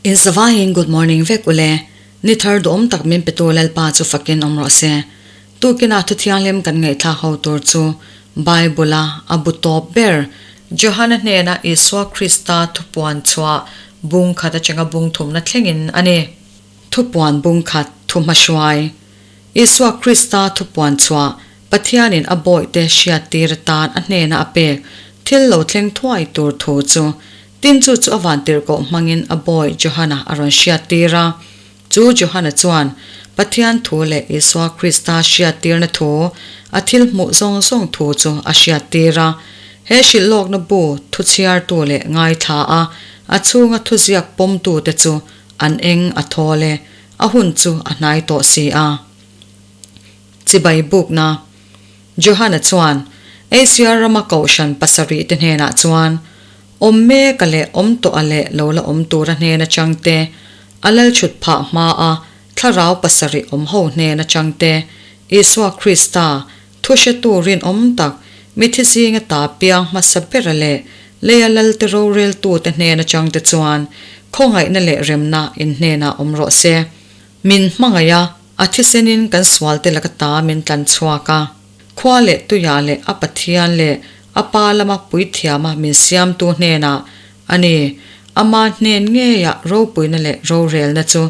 In zavaiin good morning vek ule. Ni thar duhawm tak min petu Lalpa chu fakin awm rawh se. Tukinah thu thianghlim kan ngaihthlak ho tur chu Bible a a bu tawp ber Johana hnena Isua Krista thupuan chhuah bung khat atanga bung thumna thlengin a ni. Thupuan bung khat thu hmahruai Isua Krista thupuan chhuah Pathianin a bawihte hriattir atan a hnena a pek thil lo thleng thuai tur thu chu Tin chu chu a vantirhkoh hmangin a bawi Johana a rawn hriattir a. Chu Johana chuan Pathian thu leh Isua Krista hriattirna thu, a thil hmuh zawng zawng thu chu a hriattir a. He hrilhlawkna bu thu chhiartu leh ngaithla a, a chhunga thuziak pawmtute chu an eng a thawl e, a hun chu a hnai tawh si a. Chibai bukna. Johana chuan Asia rama kohhran pasarihte hnenah chuan, Awm mek a leh awm tawh a leh lo la awm tura hnen atang te, a lal chhut phah hma a thlarau pasarih awm ho hnen atang te, Isua Krista, thu hretu rinawm tak, mithi zinga ta piang hmasa bera leh leia lalte roreltute hnen atang te chuan khawngaihna leh remna in hnenah awm rawh se. Min hmangaih a, a thisenin kan sualte laka ta min tlan chhuak a. Khua leh tuiah leh a Pathian leh a Pa lama puithiama min siamtu hnenah a ni. Ama hnen ngeiah ropuina leh rorelna chu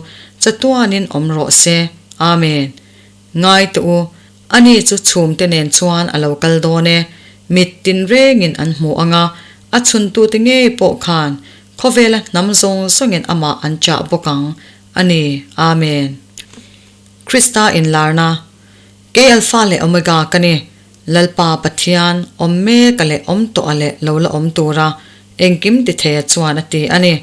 chatuanin awm rawh se. Amen. Ngai teh u, ani chu chhumte nen chuan a lo kal dawn e. Mit tinrengin an hmu ang a, a chhuntute ngei pawh khan khawvela hnam zawng zawngin amah an chah bawk ang a ni. Amen. Krista inlarna. Kei Alpha leh Omega ka ni, Lalpa Pathian, awm mek a leh awm tawh a leh lo la awm tura engkim ti theia chuan a ti a ni.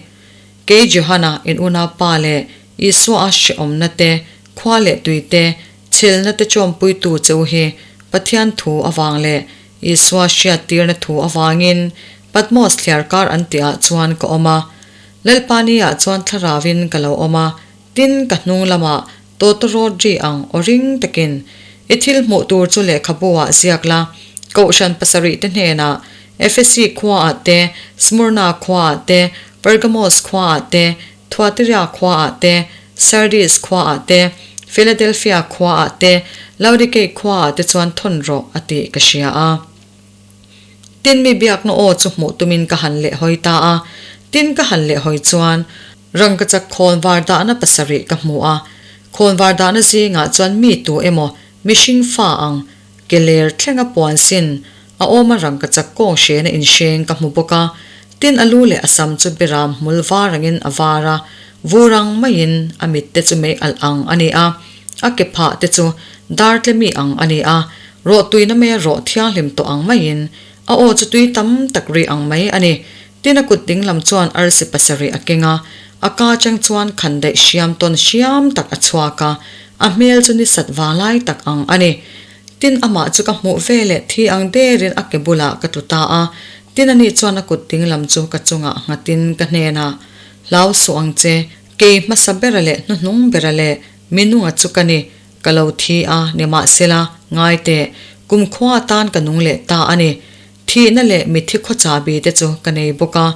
Kei Johana in unaupa leh Isua a hrehawmna te, khua leh tui te, chhelna te chawmpuitu che u hi Pathian thu avang leh Isua hriattirna thu avangin Patmos thliarkar an tihah chuan ka awm a. Lalpa ni ah chuan thlarauin ka lo awm a, Tin, ka hnung lamah tawtawrawt ri ang aw ring takin, I thil hmuh tur chu lehkhabu ah ziak la, Kohhran pasarih te hnenah, Efesi khua ah te, Smurna khua ah te, Pergamos khua ah te, Thuatiria khua ah te, Sardis khua ah te, Philadelphia khua ah te, Laodikei khua ah te chuan thawn rawh a tih ka hria a. Tin mi biakna aw chu hmuh tumin ka han lehhawi ta a, tin ka han lehhawi chuan rangkachak khawnvar dahna pasarih ka hmu a, khawnvar dahna zingah chuan mi tu emaw mihring fa ang ke ler thlenga puan sin a awma rangkachak kawng hrena inhreng ka hmu bawk a, tin a lu leh a sam chu biram hmul var angin a var a, vur ang maiin a mit te chu mei alh ang a ni a, a ke phah te chu dar tle mi ang a ni a, Rawhtuina mai a rawh thianghlim tawh ang maiin a aw chu tui tam tak ri ang mai a ni. Tin a kut ding lam chuan arsi pasarih a keng a, a ka chang chuan khan daih hriam tawn hriam tak a chhuak a, a hmel chu ni sat vanglai tak ang a ni. Tin amah chu ka hmuh ve leh thi ang derin a ke bulah ka tlu ta a, tin ani chuan a kut ding lam chu ka chungah nghatin ka hnenah, Hlau suh ang che, kei hmasa bera leh hnuhnung bera leh minunga chu ka ni, Ka lo thi a, nimahsela, ngai teh, kumkhua atan ka nung leh ta a ni. Thihna leh mitthi khaw chahbi te chu ka nei bawk a.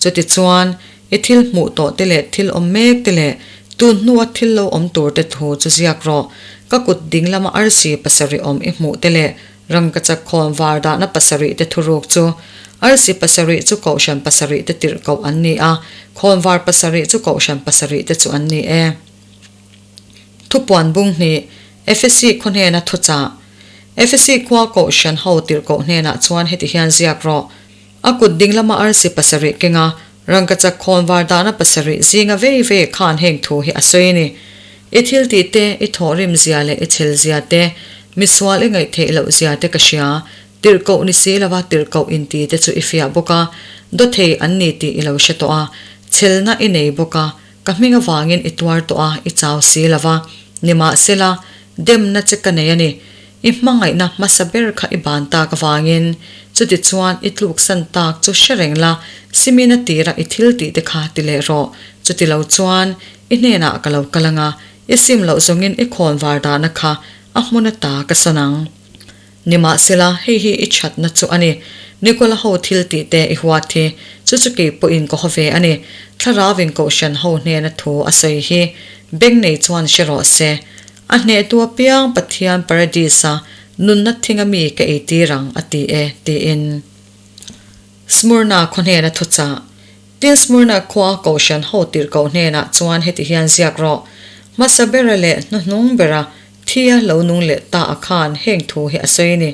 Chutichuan, i thil hmuh tawh te leh thil awm mek te leh tun hnua thil lo awm tur te thu chu ziak rawh. Ka kut ding lama arsi pasarih awm i hmuh te leh rangkachak khawn var dahna pasarih te thuruk chu. Arsi pasarih chu kohhran pasarih te tirh koh an ni a, khawn var pasarih chu kohhran pasarih te chu an ni e. Thupuan bung hnih, Efesi khaw hnena thuchah. Efesi khua kohhran ho tirhkoh hnenah chuan heti hian ziak rawh, A kut ding lama arsi pasarih kenga rangkachak khawn var dahna pasarih zinga vei vei khan heng thu hi a sawi a ni. I thil tih te, i thawhrim zia leh i chhel zia te, misual i ngaihtheih loh zia te ka hria. Tirhkoh ni si lova tirhkoh inti te chu i fiah bawk a, dawthei an ni tih i lo hre tawh a, chhelna i nei bawk a, Ka hming avangin i tuar tawh a, i chau si lo va. Nimahsela, demna che ka nei a ni. I hmangaihna hmasa ber kha i ban tak avangin, chutichuan i tluksan tak chu hre reng la, Simina tira i thil tih te kha ti leh rawh. Chuti lo chuan, i hnenah ka lo kal ang a, i sim loh zawngin i khawn var dahna kha a hmun ata ka sawn ang. Nimahsela, hei hi i thatna chu a ni. Nikola ho thil tih te i huat hi. Chu chu kei pawhin ka haw ve a ni. Thlarauin Kohhran ho hnena thu a sawi hi beng nei chuan hre rawh se. A hnehtu apiang Pathian Paradis-a nunna thinga mi ka eitir ang a ti e, tiin. Smurna khaw hnena thuchah. Tin Smurna khua Kohhran ho tirhkoh hnenah chuan heti hian ziak rawh, Hmasa bera leh hnuhnung bera Thia lo nung leh ta a khan heng thu hi a sawi a ni.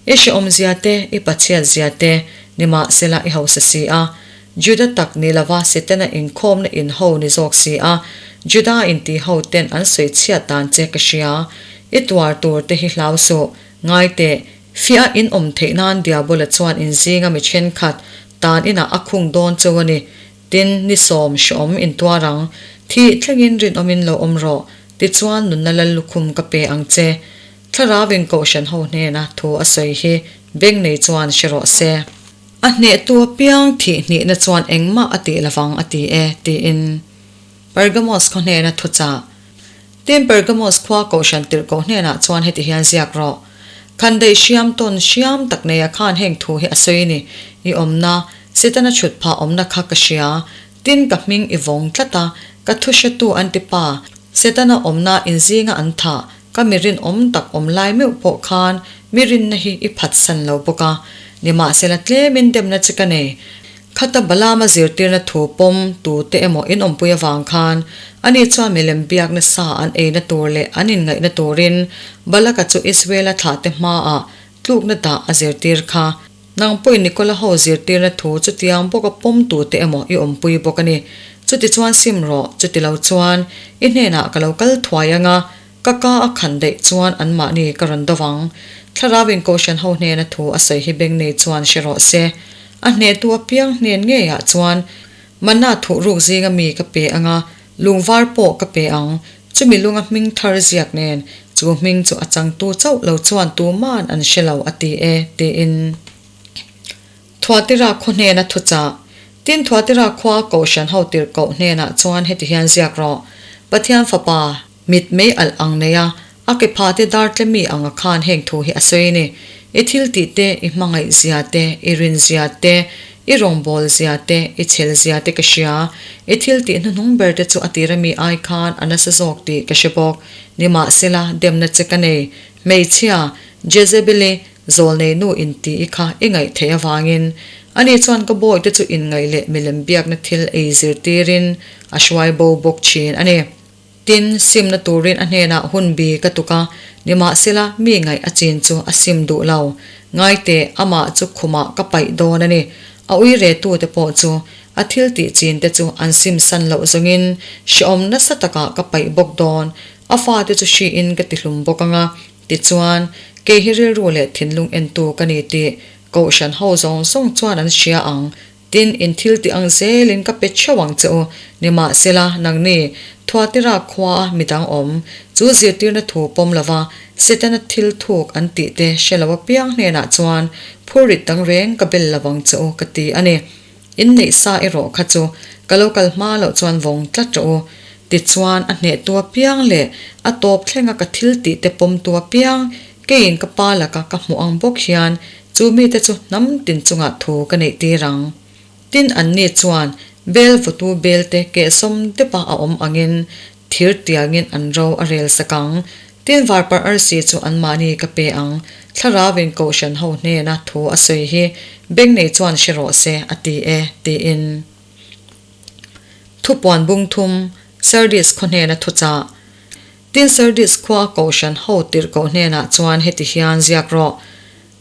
I hrehawm zia te, i pachhiat zia te, nimahsela i hausa si a. Juda tak ni lova Setana inkhawmna in ho ni zawk si a, Juda inti ho ten an sawi chhiat dan che ka hria. I tuar tur te hi hlau suh, ngai teh, fiah in awm theih nan Diabola chuan in zinga mi thenkhat tan inah a khung dawn cheu a ni. Tin, ni sawm hrehawm intuar ang. Thih thlengin rinawmin lo awm rawh. Tichuan nunna lal lukhum ka pe ang che. Thlarauin Kohhran ho hnena thu a sawi hi beng nei chuan hre rawh se. A hnehtu apiang thih hnihna chuan engmah a tih lovang a ti e, tiin Pergamos khaw hnena thuchah. Tin, Pergamos khua Kohhran tirhkoh hnenah chuan heti hian ziak rawh, Khandaih hriam tawn hriam tak neia khan heng thu hi a sawi ni, I awmna, Setana chhut phah awmna kha ka hria, Tin, ka hming i vawng tlat a, ka thu hretu an ti pa, Setana awmna inzinga an thah, ka mi rinawm tak awm lai meuh pawh khan mi rinna hi i phatsan lo bawk a. Nimahsela tlemin demna che ka nei. Khata Balaama zirtirna thu pawm tute emaw inawmpui avang khan ani chuan milem biakna sa an eina tur leh an inngaihna turin Balaka chu Israela thlahte hmaah tlukna dah a zirtir kha. Nang pawhin Nikola ho zirtirna thu chutiang bawka pawm tute emaw i awmpui bawk a ni. Chutichuan sim rawh, chutilo chuan i hnenah ka lo kal thuai anga ka ka a khan daih chuan anmahni ka rawn do vang. Thlarauin Kohhran ho hnena thu a sawi hi beng nei chuan hre rawh se. A hnehtu apiang hnen ngeiah chuan Manna thuhruk zinga mi ka pe anga Lungvar pawh ka pe ang, chumi lunga hming thar ziak nen, chu hming chu a changtu chauh lo chuan tuman an hre lo a ti e, tiin. Thuatira khaw hnena thuchah. Tin Thuatira khua Kohhran ho tirhkoh hnenah chuan heti hian ziak rawh, Pathian Fapa, mit mei alh ang neia a ke phate dar tle mi anga khan heng thu hi a sawi a ni. I thil tih te, i hmangaih zia te, i rin zia te, i rawngbâwl zia te, i chhel zia te ka hria. I thil tih hnuhnung ber te chu a tira mi ai khan a nasa zawk tih ka hre bawk. Nimahsela, demna che ka nei. Hmeichhia, Jezebeli, zawlnei nu intih i kha i ngaih theih avangin, ani chuan ka bawihte chu inngaih leh milem biakna thil ei zirtirin a hruai bo bawk thin a ni. Tin, simna turin a hnenah hun bi ka tuk a, nimahsela mi ngaih a chin chu a sim duh lo. Ngaite, amah chu khumah ka paih dawn a ni. A ui retute pawh chu a thil tih chinte chu an sim san loh zawngin hrehawm nasa takah ka paih bawk dawn. A fate chu hriin ka tihlum bawk ang a, tichuan, kei hi rilru leh thinlung entu ka ni tih Kohhran ho zawng zawng chuan an hria ang Tin, in thil tih ang zelin ka pe theuh ang che u. Nimahsela, nangni, Thuatira khuaa midang awm, chu zirtirna thu pawm lova Setana thil thuk an tih te hre lo apiang hnenah chuan phurrit dang reng ka bel lo vang che u ka ti a ni. In neih sa erawh kha chu ka lo kal hma loh chuan vawng tlat rawh u. Tichuan, a hnehtu apiang leh a tawp thlenga ka thil tih te pawmtu apiang, keiin ka pa laka ka hmuh ang bawk hian Chu mite chu hnam tin chungah thu ka neih tir ang. Tin, anni chuan bel vutu belte kehsawm depa a awm angin thir tiangin an ro a rel sak ang. Tin, varparh arsi chu anmahni ka pe ang. Thlarauin Kohhran ho hnena thu a sawi hi beng nei chuan hre rawh se, a ti e, tiin. Thupuan bung thum, Sardis khaw hnena thuchah. Tin, Sardis khua Kohhran ho tirhkoh hnenah chuan heti hian ziak rawh,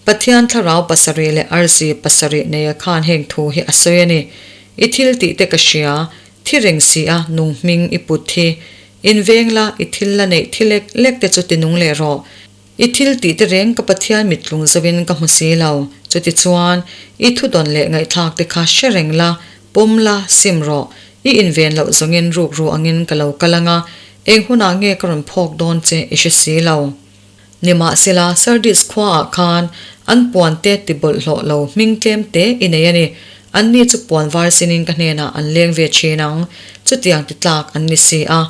Pathian thlarau pasarih leh arsi pasarih neia khan heng thu hi a sawi a ni. I thil tih te ka hria, thi reng si a, nung hming i put hi. In veng la, i thil la neih thi lek lek te chu ti nung leh rawh. I thil tih te reng ka Pathian mittlung zovin ka hmu si lo. Chutichuan, i thudawn leh ngaihthlak te kha hre reng la, pawm la, sim rawh. I inven loh zawngin rukru angin ka lo kal ang a, eng hunah nge ka rawn phawk dawn che i hre si lo. Nimahsela, Sardis khuaah khan an puan te ti bawlhhlawh lo hming tlem te i nei a ni. Anni chu puan var sinin ka hnenah an leng ve thin ang, chutiang ti tlak an ni si a.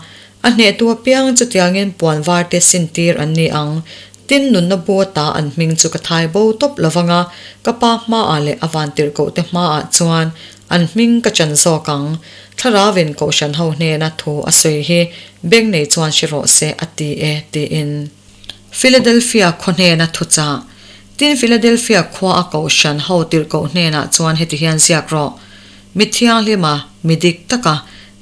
A hnehtu apiang chutiangin puan var te sintir an ni ang. Tin, nunna bu ata an hming chu ka thai bo tawp lo vang a, ka pa hmaah leh a vantirhkohte hmaah chuan An hming ka chan zawk ang. Thlarauin Kohhran ho hnena thu a sawi hi beng nei chuan hre rawh se a ti e, tiin. Philadelphia khaw hnena thuchah. Tin, Philadelphia khua a Kohhran ho tirhkoh hnenah chuan heti hian ziak rawh, Mi thianghlima, mi dik taka,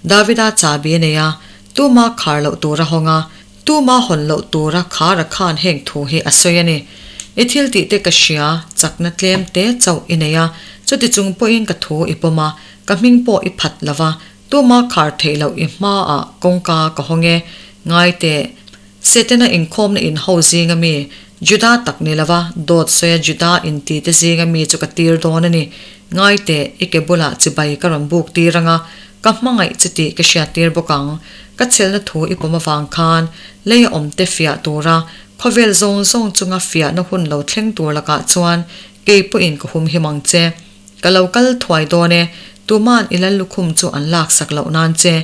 Davida chahbi a nei a, tuma khar loh tura hawng a, tuma hawn loh tura khar a khan heng thu hi a sawi a ni. I thil tih te ka hria, chakna tlem te chauh i nei a, chuti chung pawhin ka thu i pawm a, ka hming pawh i phat lo va, tuma khar theih loh i hmaah kawngka ka hawng e, ngai teh. Setana inkhawmna in ho zinga mi, Juda tak ni lova dawt sawia Juda inti te zinga mi chu ka tir dawn a ni. Ngai teh, i ke bulah chibai ka rawn buk tir anga, ka hmangaih che tih ka hriat tir bawk ang. Ka chhelna thu i pawm avang khan leia awm te fiah tura khawvel zawng zawng chunga fiahna hun lo thleng tur lakah chuan kei pawhin ka humhim ang che. Ka lo kal thuai dawn e, tuma'n i lal lukhum chu an laksak loh nan che,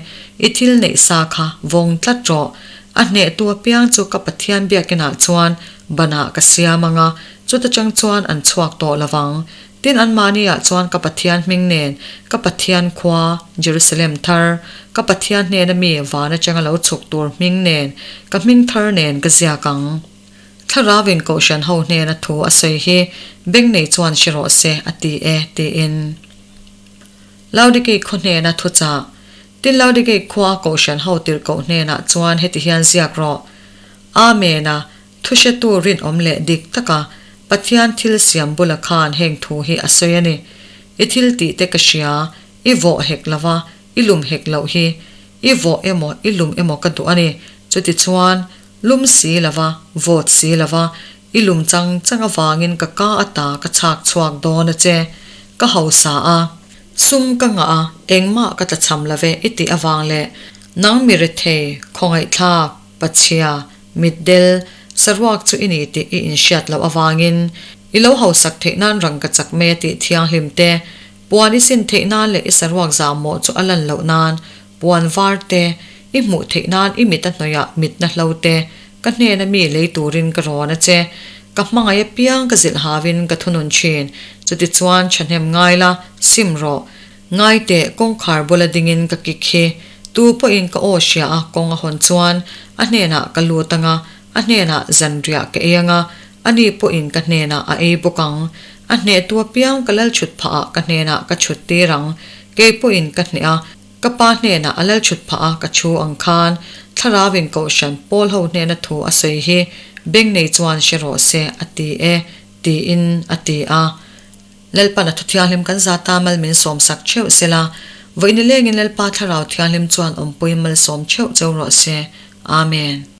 i thil neih sa kha vawng tlat rawh. A hnehtu apiang chu ka Pathian biakinah chuan banah ka siam ang a, chuta chang chuan an chhuak tawh lo vang. Tin, anmahniah chuan ka Pathian hming nen, ka Pathian khua, Jerusalem thar, ka Pathian hnena mi van atanga lo chhuk tur hming nen, ka hming thar nen ka ziak ang. Thlarauin Kohhran ho hnena thu a sawi hi beng nei chuan hre rawh se a ti e, tiin. Laodikei khaw hnena thuchah. Tin Laodikei khua Kohhran ho tirhkoh hnenah chuan heti hian ziak rawh, Amen a, thuhretu rinawm leh dik taka Pathian thil siam bula khan heng thu hi a sawi a ni. I thil tih te ka hria, i vawh hek lova, i lum hek loh hi. I vawh emaw i lum emaw ka duh a ni. Chutichuan, Lum si lova, vawt si lova, i lum chang chang avangin ka ka ata ka chhak chhuak dawn a che. Ka hausa a. Sum ka ngah a, engmah ka tlachham love i tih avang leh nang mi rethei, khawngaihthlak, pachhia, mitdel, saruak chu i ni tih i inhriat loh avangin i lo hausak theih nan rangkachak mai a tih thianghlim te, puan i sin theih nan leh i saruak zahmawh chu a lan loh nan Puan var te, i hmuh theih nan i mit a hnawihah mitna hlo te, ka hnena mi lei turin ka rawn a che. Ka hmangaih apiang ka zilh hauin ka thunun thin. Chutichuan thahnem ngai la, sim rawh. Ngai teh, kawngkhar bula dingin ka kik hi. Tu pawhin ka aw hria a kawng a hawn chuan a hnenah ka lut anga, a hnenah zanriah ka ei anga, ani pawhin ka hnenah a ei bawk ang. A hnehtu apiang ka lal chhut phahah ka hnenah ka chhut tir ang. Kei pawhin ka hneh a, Ka pa hnenah a lal chhut phah a ka thu ang khan Thlarauin Kohhran pawl ho hnena thu a sawi hi beng nei chuan hre rawh se a ti e tiin a ti a. Lalpan a thu thianghlim kan zata mal min sawmsak theuh sela, vawiin nilengin Lalpa Thlarau Thianghlim chuan awmpui malsawm theuh cheu rawh se. Amen.